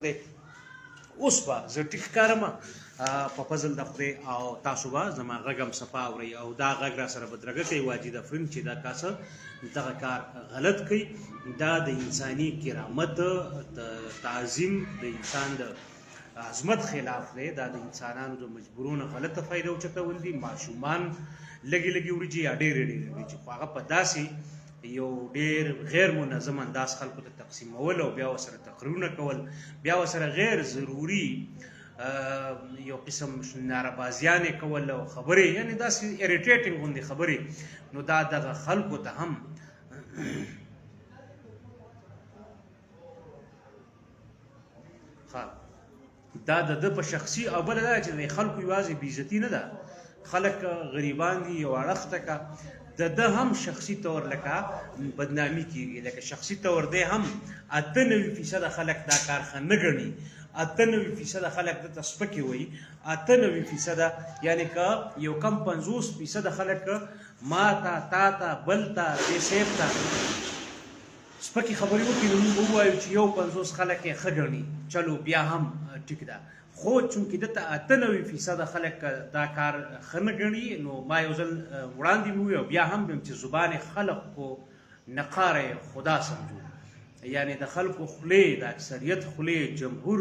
دی. اوس به زه ټیک ښکارم په فضل د خدای، او تاسو به زما غږ هم صفا اورئ، او دا غږ را سره بدرګه کوي واجد افرین چې دا کاسه دغه کار غلط کوي. دا د انساني کرامت د تعظیم، د انسان د عظمت خلاف دی. دا د انسانانو د مجبورونو غلطه فایده اوچتول دي. ماشومان لږې لږې وریجې یا ډېرې ډېرې وریجې، خو هغه په داسې یو ډیر غیر منظم انداز خلکو ته تقسیمول او بیا ورسره تقریرونه کول، بیا ورسره غیر ضروري یو قسم ناربازیانې کول او خبرې، یعنی داسې اریټیټینګ غوندې خبرې، نو دا دغه خلکو ته هم دا د ده په شخصي. او بله دا چې د خلکو یوازې بېعزتي نه ده، خلک غریبان دي یو اړخ ته که د ده هم شخصي طور لکه بدنامي کیږي، لکه شخصي طور دی هم 98% خلک دا کار ښه نه ګڼي، 98% خلک ده ته سپکې وایي، 98%، یعنې که یو کم 50% خلک ما ته، تا ته، بل ته، دې صاحب ته سپکې خبرې وکړي، نو موږ به ووایو چې 51 خلک یې ښه ګڼي، چلو بیا هم ټیک ده. خو چونکې ده ته 98% خلک دا کار ښه نه ګڼي، نو ما یو ځل وړاندې مې وویل او بیا هم ویم چې زبان خلق کو نقاره خدا سمجو، یعنې د خلکو خولې، د اکثریت خولې، جمهور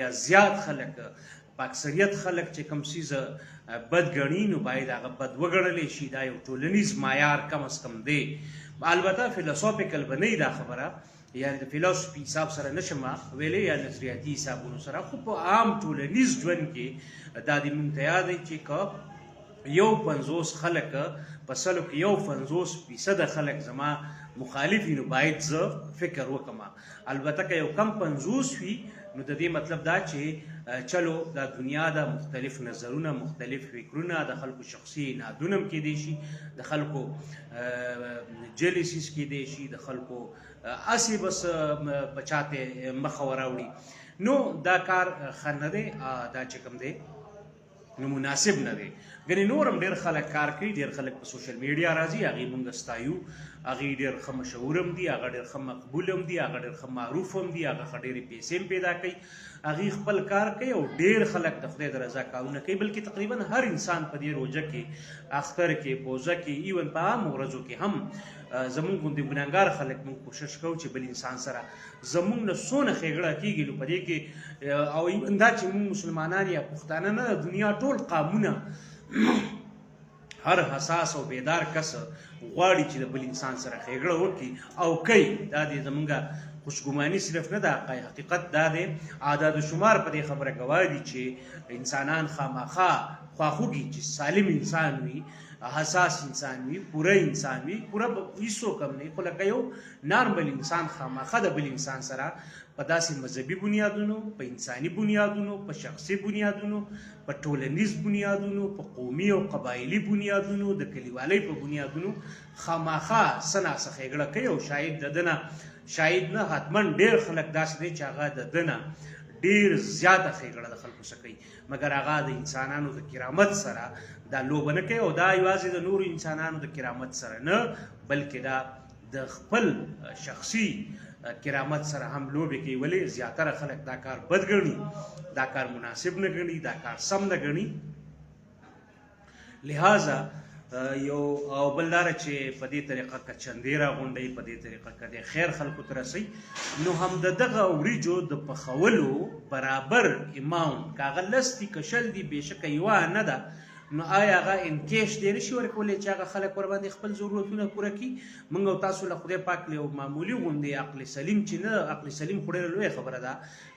یا زیات خلک، په اکثریت خلک چې کوم څیز بد ګڼي نو باید هغه بد وګڼلی شي. دا یو ټولنیز معیار کم از کم دی. البته فلسفیکل به نه دا خبره، یعنی د فلسفي حساب سره نشم ویلی یا نظریاتي حسابونو سره، خو په عام ټولنیز ژوند کې دا دې مونږ ته یاد دی چې که 51 خلک په سلو کې 51% خلک زما مخالف وي، نو باید زه فکر وکړم. البته که یو کم 50 وي نو د دې مطلب دا چې چلو دا دنیا ده، مختلف نظرونه، مختلف فکرونه، د خلکو شخصي نادونه هم کېدی شي، د خلکو جلیسیس کېدی شي، د خلکو هسې بس په چاته مخه وراوړي، نو دا کار ښه نه دی، دا چې کوم دی نو مناسب نه دی. ګنې نور هم ډېر خلک کار کوي، ډېر خلک په سوشل میډیا راځي، هغې مونږ ستایو، هغې ډېر ښه مشهور هم دي، هغه ډېر ښه مقبول هم دي، هغه ډېر ښه معروف هم دي، هغه ښه ډېرې پیسې هم پیدا کوي، هغې خپل کار کوي او ډېر خلک د خدای د رضا کارونه کوي. بلکې تقریبا هر انسان په دې روژه کې، اختر کې، پوزه کې، ایون په عامو ورځو کې هم زمونږ غوندې ګناهګار خلک مونږ کوشش کوو چې بل انسان سره زمونږ نه څونه ښېګړه کېږي. نو په دې کې او ایون دا چې مونږ مسلمانان یا پښتانه نه، د دنیا ټول قامونه هر حساس او بیدار کس غواړي چې د بل انسان سره ښېګړه وکړي او کوي. دا دی زمونږ خوشګماني صرف نه ده، حقیقت دا دی. اعداد شمار په دې خبره ګواه دي چې انسانان خامخا خواخوږي چې سالم انسان وي، حساس انسان وي، پوره انسان وي، پوره هیڅوک هم نه، خو لکه یو نارمل انسان خامخا د بل انسان سره په داسې مذهبي بنیادونو، په انساني بنیادونو، په شخصي بنیادونو، په ټولنیز بنیادونو، په قومي او قبایلي بنیادونو، د کلیوالۍ په بنیادونو خامخا څه ناڅه ښېګړه کوي. او شاید د ده نه، شاید نه، حتما ډېر خلک داسې دی چې هغه د ده نه ډېر زیاته ښېګړه د خلکو څخه کوي، مګر هغه د انسانانو د کرامت سره دا لوبه نه کوي. او دا یوازې د نورو انسانانو د کرامت سره نه، بلکې دا د خپل شخصي کرامت سره هم لوبې کوي. ولې زیاتره خلک دا کار بد ګڼي، دا کار مناسب نه ګڼي، دا کار سم نه ګڼي. لہذا یو او بل داره چې په دې طریقه که چندې راغونډوي، په دې طریقه که د خیر خلکو ته رسوي، نو هم د دغه وریجو د پخولو برابر اماونټ که هغه 10 دي که 20 دي، بېشکه یوه نه ده، نو آیا هغه ان کیش دی نشي ورکولی چې هغه خلک ورباندې خپل ضرورتونه پوره کړي؟ موږ او تاسو له خدای پاک له یو معمولي غوندې عقل سلیم چې نه، عقل سلیم خو ډېره لویه خبره ده،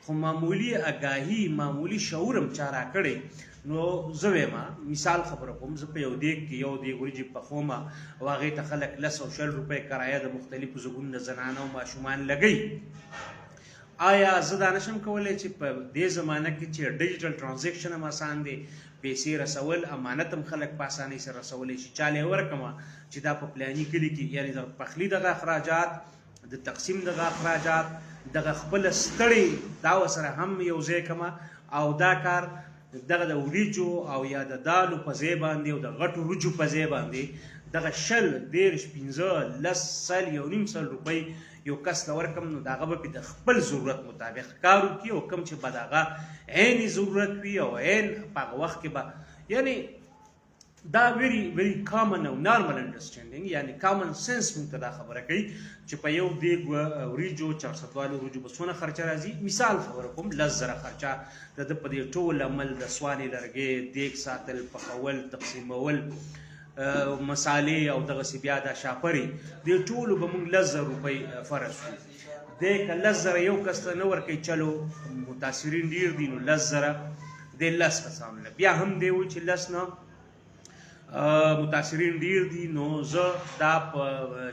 خو معمولي اګاهي، معمولي شعور هم چا راکړی، نو زه وایم مثال خبره کوم، زه په یو دیګ کې یو دیګ وریجې پخوم او هغې ته خلک 10 او 20 روپۍ کرایه د مختلفو ځایونو نه زنانه او ماشومان لګوي. آیا زه دا نشم کولی چې په دې زمانه کې چې ډیجیټل ترانزیکشن هم اسان دی، پیسې رسول امانت هم خلک په اسانۍ سره رسولی شي، چا له یې ورکړم چې دا په پلاني کلي کې، یعنې د پخلي دغه اخراجات، د تقسیم دغه اخراجات، دغه خپله ستړې دا ورسره هم یو ځای کړم، او دا کار دغه د وریجو او یا د دالو په ځای باندې او د غټو وریجو په ځای باندې دغه 20، 30، 15، 10، 100، 150 روپۍ یو کس له ورکم نو د هغه به پې د خپل ضرورت مطابق کار وکړي، او کوم چې به د هغه عین ضرورت وي او عین په هغه وخت کې به، یعنی دا ویری ویری کامن او نارمل انډرسټینډینګ، یعنی کامن سنس مونږ ته دا خبره کوي چې په یو دیګ وریجو چارستوالو وریجو به څونه خرچه راځي. مثال خبره کوم، 10,000 خرچه د ده په دې ټول عمل، د سوانې لرګی، دیګ ساتل، پخول، تقسیمول، مسالې او دغسې بیا دا شاپرې، دې ټولو به مونږ 10,000 روپۍ فرض کړو. دی که 10,000 یو کس ته نه ورکوي، چلو متاثرین ډېر دي، نو 10,000 دی 10 کسانو له، بیا هم دی وایي چې 10 نه متاثرین ډېر دي، نو زه دا په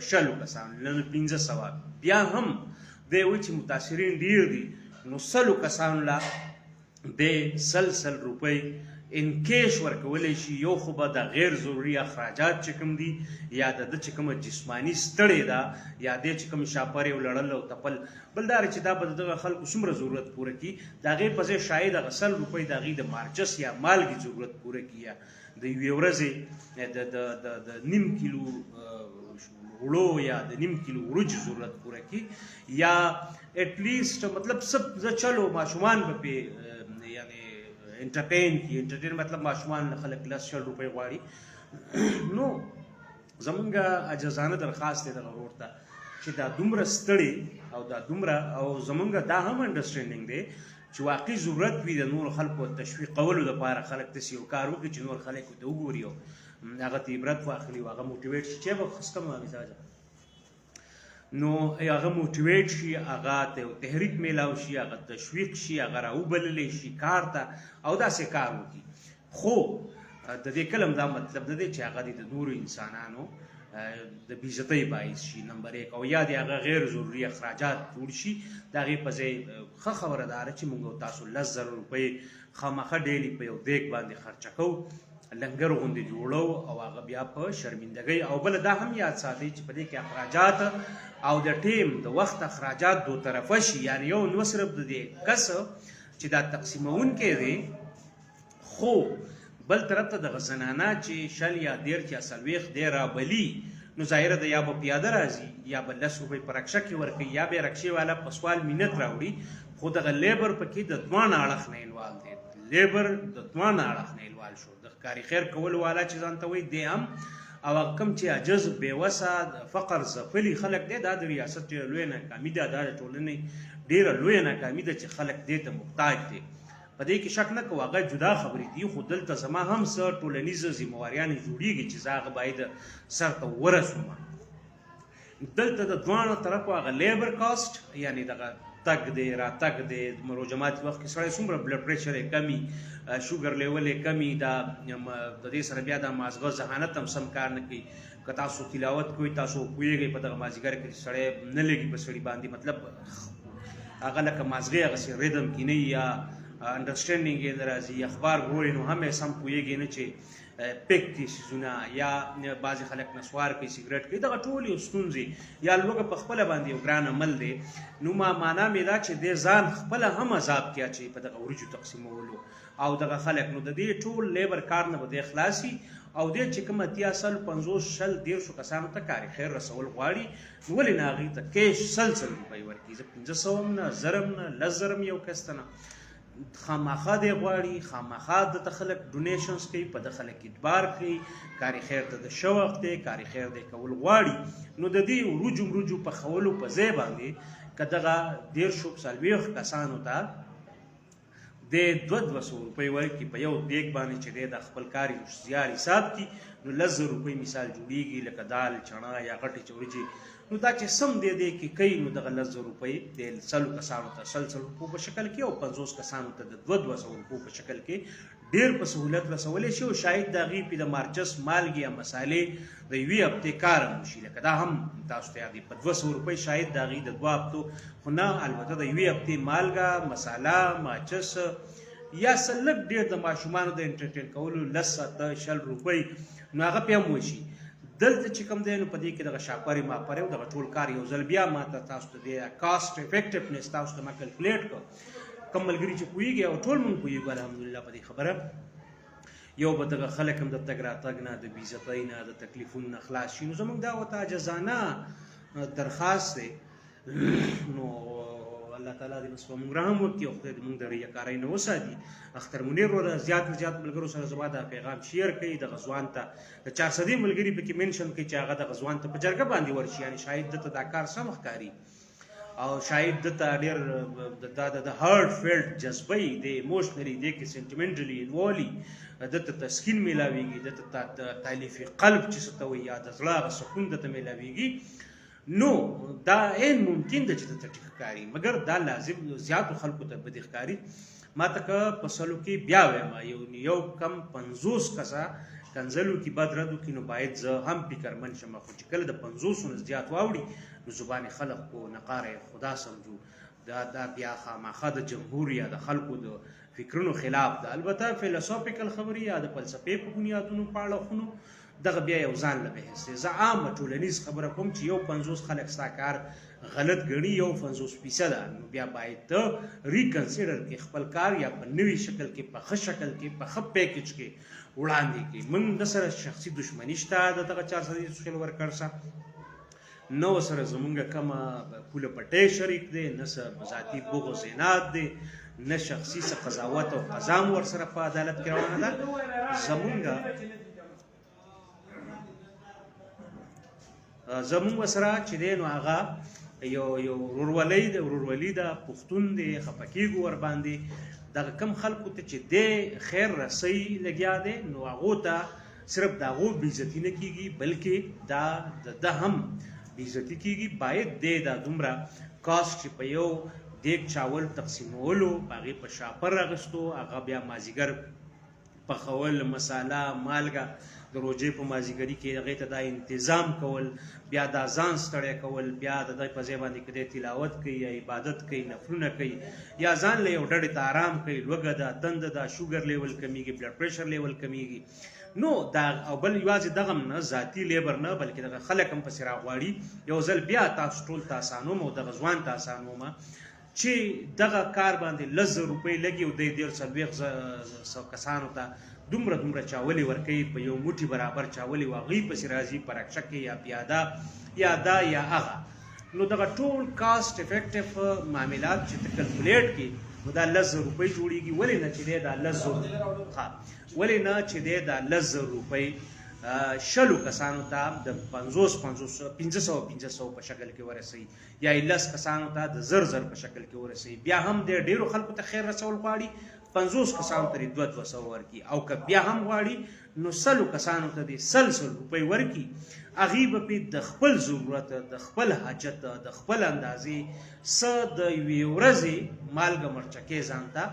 20 کسانو له، نو 500. بیا هم دی وایي چې متاثرین ډېر دي، نو 100 کسانو له دی 100 100 روپۍ ان کیش ورکولی شي. یو خو به د غیر ضروري اخراجات چې کوم دي، یا د ده چې کومه جسماني ستړې ده، یا دی چې کوم شاپرې او لړل او تپل، بل دا چې دا به د دغه خلکو څومره ضرورت پوره کړي، د هغې په ځای شاید هغه 100 روپۍ د هغې د مارچس یا مالګې ضرورت پوره کړي، یا د یوې ورځې د نیم کیلو غوړو یا د نیم کیلو وریجو ضرورت پوره کړي، یا اټلیسټ مطلب څه زه چلو ماشومان به پې یعنی انټرټین کی، انټرټین مطلب ماشومان له خلک 10 20 روپۍ غواړي. نو زمونږ عاجزانه درخواست دی دغه ورور ته چې دا دومره ستړي او دا دومره، او زمونږ دا هم انډرسټینډینګ دی چې واقعي ضرورت وي د نورو خلکو تشویقولو دپاره خلک داسې یو کار وکړي چې نور خلک ورته وګوري او هغه ته عبرت واخلي او هغه موټیویټ شي چې به خسته مزاجه، نو هغه موټیویټ شي، هغه ته یو تحریک میلاو شي، هغه تشویق شي، هغه راوبللی شي کار ته او داسې کار وکړي. خو د دې کلم دا مطلب نه دی چې هغه دې د نورو انسانانو د بېعزتۍ باعث شي، نمبر 1، او یا دې هغه غیر ضروري اخراجات جوړ شي. د هغې په ځای ښه خبره دا ده چې موږ او تاسو 10,000 روپۍ خامخا ډیلي په یو دیګ باندې خرچه کوو، لنګر غوندې جوړو او هغه بیا په شرمندګۍ. او بله دا هم یاد ساتئ چې په دې کې اخراجات او د ټیم د وخت اخراجات دو طرفه شي، یعنی یو نو صرف د دې کس چې دا تقسیموونکی دی، خو بل طرف ته دغه زنانه چې 20 یا 30 یا 40 دی رابلي، نو ظاهره ده یا به پیاده راځي، یا به 10 روپۍ په رکشه کې ورکوي، یا به رکشې والا په سوال مینت راوړي، خو دغه لیبر پکې د دواړه اړخ نه انوال دی، لیبر د دواړه اړخ نه انوال شو، د ښکاري خیر کولو والا چې ځان ته وایي دی هم، او هغه کوم چې عاجز بې وسه د فقر ځپلي خلک دی، دا د ریاست ډېره لویه ناکامي ده، دا د ټولنې ډېره لویه ناکامي ده چې خلک دې ته محتاج دي. په دې کې شک نه کوو، هغه جدا خبرې دي، خو دلته زما هم څه ټولنیزه ذمهواریانې جوړېږي چې زه هغه باید سر ته ورسوم. دلته د دواړو طرفو هغه لیبر کاست، یعنی دغه تګ دی راتګ دی، مروجمات وخت کې سړی څومره بلډ پریشر یې کمي، شوګر لیول یې کمي، دا د دې سره بیا د مازغه ذهانت هم سم کار نه کوي. که تاسو تلاوت کوئ تاسو پوهېږئ په دغه مازدیګر کې چې سړی نه لګي په سړي باندې، مطلب هغه لکه مازغې هغسې ریدم کې نه وي، یا انډرسټینډینګ یې نه راځي، اخبار ګوري نو هم یې سم پوهېږي نه چې پک دي څیزونه، یا بعضې خلک نسوار کوي، سګرټ کوي، دغه ټول یو ستونزې یا لوږه په خپله باندې یو ګران عمل دی. نو ما معنا مې دا چې دی ځان خپله هم عذاب کې اچوي په دغه وریجو تقسیمولو او دغه خلک، نو د دې ټول لیبر کار نه به دی خلاص شي، او دی چې کوم 80 100 50 20 30 کسانو ته کار خیر رسول غواړي، نو ولې نه هغوی ته کیش 100 100 روپۍ ورکړي؟ زه 500 هم نه، 1000 هم نه، 10,000 هم یو کس ته نه، خامخا دی غواړي، خامخا دته خلک ډونیشنز کوي، په ده خلک اعتبار کوي، کار خیر ته د شوق دی، کار خیر دی کول غواړي. نو د دې وروجو مروجو پخولو په ځای باندې که دغه 30 40 کسانو ته د 200 روپۍ ورکړي په یو دیګ باندې چې دی د خپل کار زیار حساب کړي، نو 10,000 روپۍ مثال جوړېږي، لکه دال چڼه یا غټې چورجې. نو دا چې سم دی دی کې کوي، نو دغه 10,000 روپۍ د 100 کسانو ته 100 100 روپو په شکل کې او 50 کسانو ته د 200 روپو په شکل کې ډېر په سهولت رسولی شي، او شاید د هغې پې د مارچس مالګې یا مسالې د یوې هفتې کار هم وشي. لکه دا هم تاسو ته یاد دی، په 200 روپۍ شاید د هغې د 2 هفتو، خو نه البته د یوې هفتې مالګه، مساله، ماچس یا څه لږ ډېر د ماشومانو د انټرټین کولو 10 7 20 روپۍ، نو هغه پې هم وشي. دلته چې کوم دی نو په دې کې دغه شاپرې ماپرې او دغه ټول کار یو ځل بیا ما ته تاسو ته دی کاست افیکټیونس تاسو ته ما کلکولیټ کړ. کوم ملګري چې پوهېږي او ټول مونږ پوهېږو الحمدلله په دې خبره، یو به دغه خلک هم د تګ راتګ نه، د بېعزتۍ نه، د تکلیفونو نه خلاص شي. نو زموږ دا ورته عاجزانه درخواست دی نو الله تعالی دې بس په موږ رحم وکړي او خدای دې موږ د ریاکارۍ نه وساتي. اختر منیر وروره زیات نه زیات ملګرو سره زما دا پیغام شیر کړئ، دغه ځوان ته د چارسدې ملګري پکې منشن کړئ چې هغه دغه ځوان ته په جرګه باندې ورشي، یعنې شاید ده ته دا کار سم ښکاري او شاید ده ته ډېر دا د هارډ فیلډ جذبه یې دی، ایموشنلي دی کې سینټیمنټلي انوالي ده ته تسکین میلاویږي، ده ته تالیف قلب چې څه ته وایي یا د زړه هغه سکون ده ته میلاویږي. نو دا عین ممکن ده چې ده ته ټیک ښکاري، مګر دا لازم زیاتو خلکو ته بدې ښکاري. ما ته که په سلو کې بیا وایم یو کم 50 کسه کنځلو کې بد رد وکړي نو باید زه هم فکرمن شم، خو چې کله د 50 نه زیات واوړي نو زبان خلق کو نقاره خدا سمجو، دا بیا خامخا د جمهور یا د خلکو د فکرونو خلاف ده. البته فیلوسوفیکل خبرې یا د فلسفې په بنیادونو په اړه خونو دغه بیا یو ځان له بحث دی. زه عامه ټولنیز خبره کوم چې یو 50 خلک ستا کار غلط ګڼي، یو 50% ده، نو بیا باید ته ریکنسیډر کې خپل کار یا په نوي شکل کې، په ښه شکل کې، په ښه پیکج کې وړاندې کړي. موږ د سره شخصي دښمني شته د دغه چارسدې سوشل ورکر سره، نه ورسره زمونږ کومه پوله پټی شریک دی، نه څه ذاتي بغض عناد دی، نه شخصي څه قضاوت او قضا مو ورسره په عدالت کې روانه ده. زمونږ سره چې دی نو هغه یو ورورولۍ ده، ورورولي ده، پښتون دی، خفه کېږو ورباندې. دغه کم خلکو ته چې دی خیر رسۍ لګیا دی نو هغو ته صرف د هغو بېعزتي نه کېږي بلکې دا د ده هم بېعزتي کېږي. باید دی دا دومره کاست چې په یو دیګ چاول تقسیمولو، په هغې په شاپر راغستو، هغه بیا مازیګر پخول، مساله، مالګه د روژې په مازیګري کې هغې ته دا انتظام کول، بیا دا ځان ستړی کول، بیا د دې په ځای باندې که دی تلاوت کوي یا عبادت کوي، نفلونه کوي، یا ځان له یو ډډې ته آرام کوي، لوږه ده، تنده ده، شوګر لیول کمیږي، بلډ پریشر لیول کمیږي. نو دا او بل یوازې دغه هم نه، ذاتي لیبر نه، بلکې دغه خلک هم پسې راغواړي. یو ځل بیا تاسو ټول ته اسانوم او دغه ځوان ته اسانوم چې دغه کار باندې 10,000 روپۍ لګي او دی 43 کسانو ته دومره دومره چاولې ورکوي، په یو موټي برابر چاولې هغوی پسې راځي په رکشه کې یا پیاده یا دا یا هغه. نو دغه ټول کاست افیکټیو معاملات چې ته کلکولیټ کړې نو دا 10,000 روپۍ جوړېږي. ولې نه چې دی دا 10,000، ولې نه چې دی دا 10,000 روپۍ شلو کسانو ته د 50 50 500 500 په شکل کې ورسوي، یا یې 10 کسانو ته د 1000 1000 په شکل کې ورسوي. بیا هم دی ډېرو خلکو ته خیر رسول غواړي، 50 کسانو ته دې 200 ورکړي، او که بیا هم غواړي نو 100 کسانو ته دې 100 روپۍ ورکړي. هغوی به پرې د خپل ضرورت، د خپل حاجت، د خپل اندازې څه د یوې ورځې مالګه مرچکې ځان ته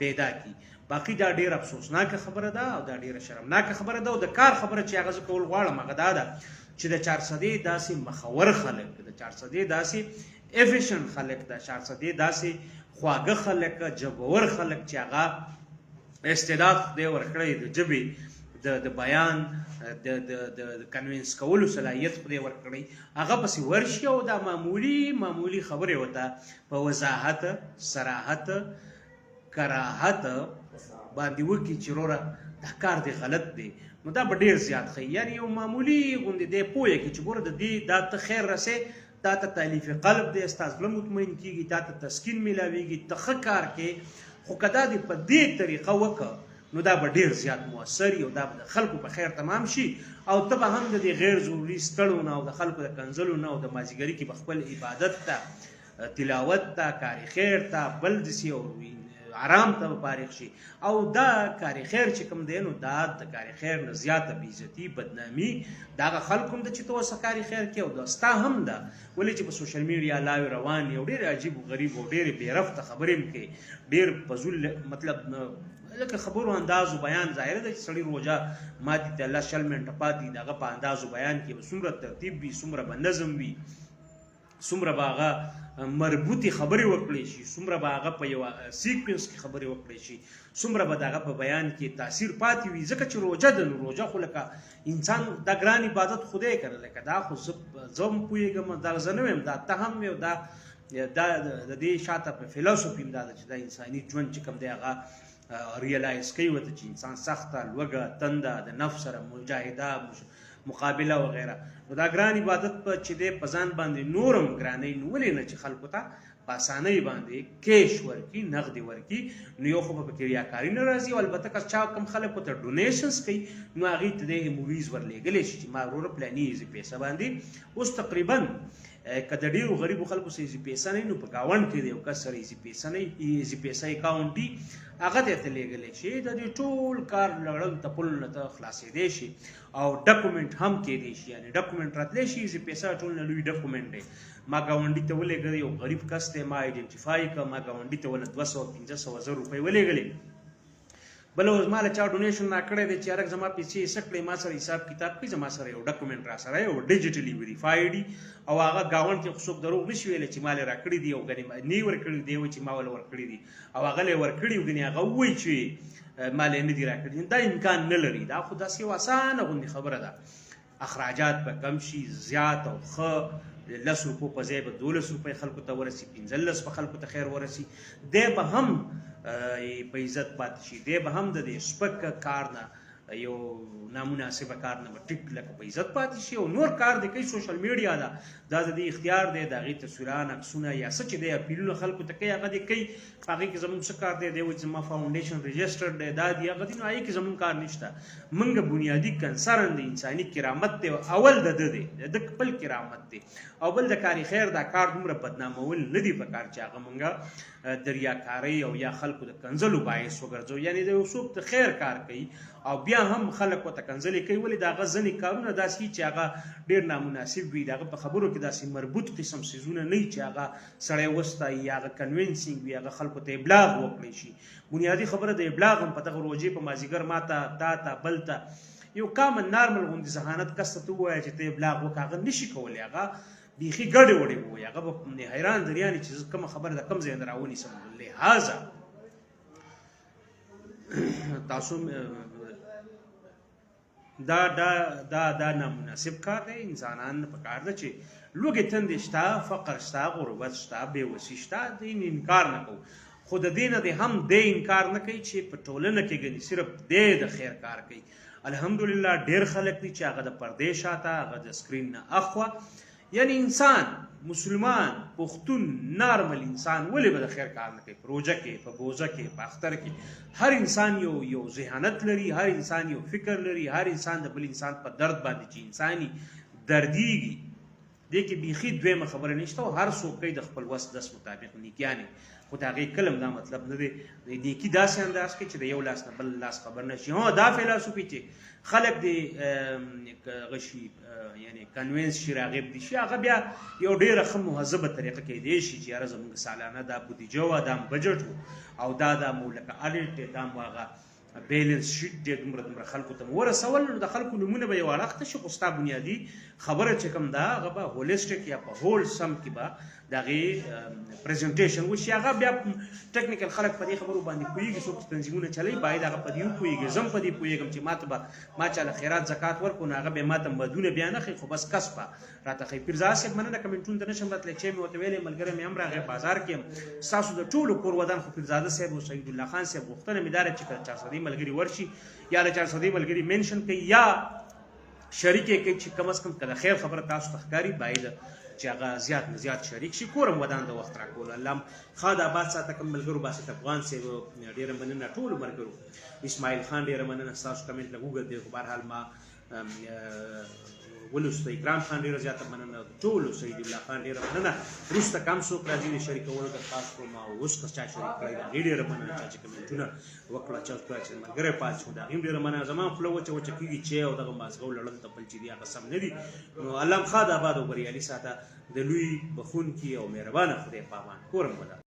پیدا کړي. باقي دا ډېره افسوسناکه خبره ده او دا ډېره شرمناکه خبره ده. او د کار خبره چې هغه زه کول غواړم هغه دا ده چې د چارسدې داسې مخور خلک، د چارسدې داسې افیشنټ خلک، د چارسدې داسې خواږه خلک، جبور خلک چې هغه استعداد خدای ورکړی، د ژبې د بیان د د د کنوینس کولو صلاحیت خدای ورکړی، هغه پسې ورشي او دا معمولي معمولي خبرې ورته په وضاحت، صراحت، کراهت باندې وکړي چې وروره دا کار دی غلط دی، نو دا به ډېر زیات ښه وي. یعنې یو معمولي غوندې دی پوه کړي چې ګوره د دې دا ته خیر رسې، تا ته تالیف قلب دی، ستا زړه مطمئن کېږي، تا ته تسکین میلاویږي، ته ښه کار کې، خو که دا دې په دې طریقه وکړه نو دا به ډېر زیات مؤثر وي او دا به د خلکو په خیر تمام شي، او ته به هم د دې غیر ضروري ستړو نه او د خلکو د کنځلو نه او د مازیګري کې به خپل عبادت ته، تلاوت ته، کار خیر ته، بل داسې او آرام ته به فارغ شي. او دا کار خیر چې کوم دی نو دا د کار خیر نه زیاته بېعزتي، بدنامي د هغه خلکو هم ده چې ته ورسره کار خیر کوې، او دا ستا هم ده. ولې چې په سوشل میډیا لاوې روان یې او ډېر عجیب و غریب او ډېرې بېرفته خبرې هم کوې، ډېر فضول مطلب لکه خبرو انداز و بیان. ظاهره ده چې سړي روژه ماتي ته لس شل منټه پاتې، د هغه په انداز و بیان کې به څومره ترتیب وي، څومره به نظم وي، څومره به هغه مربوطې خبرې وکړی شي، څومره به هغه په یوه سیکوینس کې خبرې وکړی شي، څومره به د هغه په بیان کې تاثیر پاتې وي. ځکه چې روژه ده، نو روژه خو لکه انسان دا ګران عبادت خو دی که نه، لکه دا خو زه هم پوهېږم، دا زه نه وایم، دا ته هم وې، او دا د دې شاته په فلسفي هم دا ده چې دا انساني ژوند چې کوم دی هغه ریلایز کوي ورته چې انسان سخته لوږه، تنده، د نفس سره مجاهده، مقابله وغیره. نو دا ګران عبادت په چې دی په ځان باندې نورم ګرانوي، نو ولې نه چې خلکو ته په اسانۍ باندې کیش ورکي، نغدې ورکي، نو یو خو به پکې ریاکاري نه راځي، او البته که چا کم خلک ورته ډونیشنز کوي نو هغې ته دی موویز ورلېږلی شي چې ما وروره پلاني ایزي پیسه باندې اوس تقریبا که د ډېرو غریبو خلکو سره ایزي پیسه نه، نو په ګاونډ کې د یو کس سره ایزي پیسه نه، ایزي پیسه اکاونټ دي، هغه ته ته لېږلی شي. د دې ټول کار لړل تپلو نه ته خلاصېدی شي، او ډاکومنټ هم کېدی شي، یعنې ډاکومنټ راتلی شي. ایزي پیسه ټول نه لوی ډاکومنټ دی. ما ګاونډي ته ولېږل، یو غریب کس دی، ما آیډنټیفای کړ، ما ګاونډي ته وله 200 500 زر روپۍ ولېږلې. بله ورځ ما له چا ډونیشن راکړی دی چې هلک زما پیسې یې څه کړې، ما سره حساب کتاب کوي، زما سره یو ډاکومنټ را سره یو ډیجیټلی ویریفایډ، او هغه ګاونډ کې خو څوک دروغ نشي ویلی چې ما له راکړي دي، او ګنې نه یې ورکړي دی وایي چې ما ول ورکړي دي، او هغه له یې ورکړي او ګنې هغه ووایي چې ما له یې نه دي راکړي، دا امکان نه لري. دا خو داسې یو اسانه غوندې خبره ده. اخراجات به کم شي، زیات او ښه 10 روپو په ځای به 12 روپۍ خلکو ته ورسي، 15 به خلکو ته خیر ورسي، دی به هم په عزت پاتې شي، دی به هم د دې سپک کار نه یو نامناسبه کار نه به ټیک لکه په عزت پاتې شي، او نور کار دی کوي. سوشل میډیا ده، دا د دې اختیار دی، د هغې تصویران، عکسونه یا څه چې دی اپیلونه خلکو ته کوي هغه دې کوي، په هغې کې زموږ څه کار دی؟ دی وایي چې زما فاونډیشن رجسټرډ دی، دا دی هغه دی، نو هغې کې زموږ کار نشته. موږ بنیادي کنسرن د انساني کرامت دی، اول د ده دی، د ده خپل کرامت دی، او بل د کار خیر دا کار دومره بدنامول نه دی په کار چې هغه موږ د ریاکارۍ او یا خلکو د کنځلو باعث وګرځو. یعنې د یو څوک د خیر کار کوي او بیا هم خلک ورته کنځلې کوي، ولې د هغه ځینې کارونه داسې چې هغه ډېر نامناسب وي، د هغه په خبرو کې داسې مربوط قسم څیزونه نه وي چې هغه سړی وستایي یا هغه کنوینسینګ وي، هغه خلکو ته ابلاغ وکړی شي. بنیادي خبره د ابلاغ هم په دغه روژې په مازیګر ما ته، تا ته، بل ته یو کامن نارمل غوندې ذهانت کس ته ته ووایه چې ته ابلاغ وکړه، هغه نشي کولی، هغه بیخي ګډې وډې ووایي، هغه به حیران دریاني چې زه کومه خبره د کوم ځای نه راونیسم. لهذا تاسو دا دا دا دا نامناسب کار دی. انسانان په کار ده چې لوږې تندې شته، فقر شته، غربت شته، بېوسي شته، دین انکار نه کوو، خو د دې نه دی هم دی انکار نه کوي چې په ټولنه کې ګنې صرف دی د خیر کار کوي. الحمدلله ډېر خلک دي چې هغه د پردې شاته، هغه د سکرین نه اخوا، یعنی انسان، مسلمان، پښتون، نارمل انسان ولې به د خیر کار نه کوي؟ په روژه کې، په بوزه کې، په اختر کې هر انسان یو یو ذهانت لري، هر انسان یو فکر لري، هر انسان د بل انسان په درد باندې چې انساني دردیږي، دې کې بیخي دویمه خبره نشته، او هر څوک کوي د خپل وس دس مطابق نیکیانې، خو د هغې کله هم دا مطلب نه دی نیکي داسې انداز کوي چې د یو لاس نه بل لاس خبر نه شي. هو دا فیلاسوفي چې خلک دې هغه شي، یعنې کنوینس شي، راغب دي شي، هغه بیا یو ډېره ښه مهذبه طریقه کېدی شي چې یاره زموږ سالانه دا بودیجه وه، دا مو بجټ و، او دا دا مو لکه اډیټ دی، دا مو هغه بیلنس شیټ دی، دومره دومره خلکو ته مو ورسول، نو د خلکو نومونه به یو اړخ ته شي، خو ستا بنیادي خبره چې کوم ده هغه به هولیسټک یا په هول سم کې به د هغې پریزنټیشن وشي. هغه بیا ټیکنیکل خلک په دې خبرو باندې پوهېږي، څوک چې تنظیمونه چلوي باید هغه په دې وپوهېږي. زه هم په دې پوهېږم چې ما چا له خیرات زکات ورکړو نو هغه بیا ما ته مدونه بیا نه ښیي، خو بس کس به راته ښیي. پیرزاده صاحب مننه، کمنټونو ته نشم راتلی، چې مې ورته ویلې، ملګری مې هم راغی، بازار کې یم. ستاسو د ټولو کور ودان، خو پیرزاده صاحب او سعید الله خان صاحب غوښتنه مې دا ده چې که چارسدې ملګري ورشي یا له چارسدې ملګري منشن کوي یا شریک یې کوي چې کم از کم که د خیر خبره تاسو ته ښکاري باید چې هغه زیات نه زیات شریک شي. کورم ودان د وخت راکول. الله ښاد آباد ساته. کوم ملګرو باسط افغان صاحب ډېره مننه، ټولو ملګرو، اسماعیل خان ډېره مننه، ستاسو کمنټ لږ اوږد دی خو بهرحال ما ولوسته. اکرام خان ډېره زیاته مننه، ټولو سعید الله خان ډېره مننه. وروسته کم څوک راځي د شریکولو درخواست کوم، او اوس که چا شریک کړی د هغې ډېره مننه، چا چې کمنټونه وکړه، چا چې ملګری پاتې شو د هغې هم ډېره مننه. زما هم خوله وچه وچه کېږي چې او دغه مازغو لړل تپل چې دي هغه سم نه دي. نو الله ښاد آباد او بریالي ساته، د لوی بخښونکي او مهربانه خدای په امان. کورم ودان.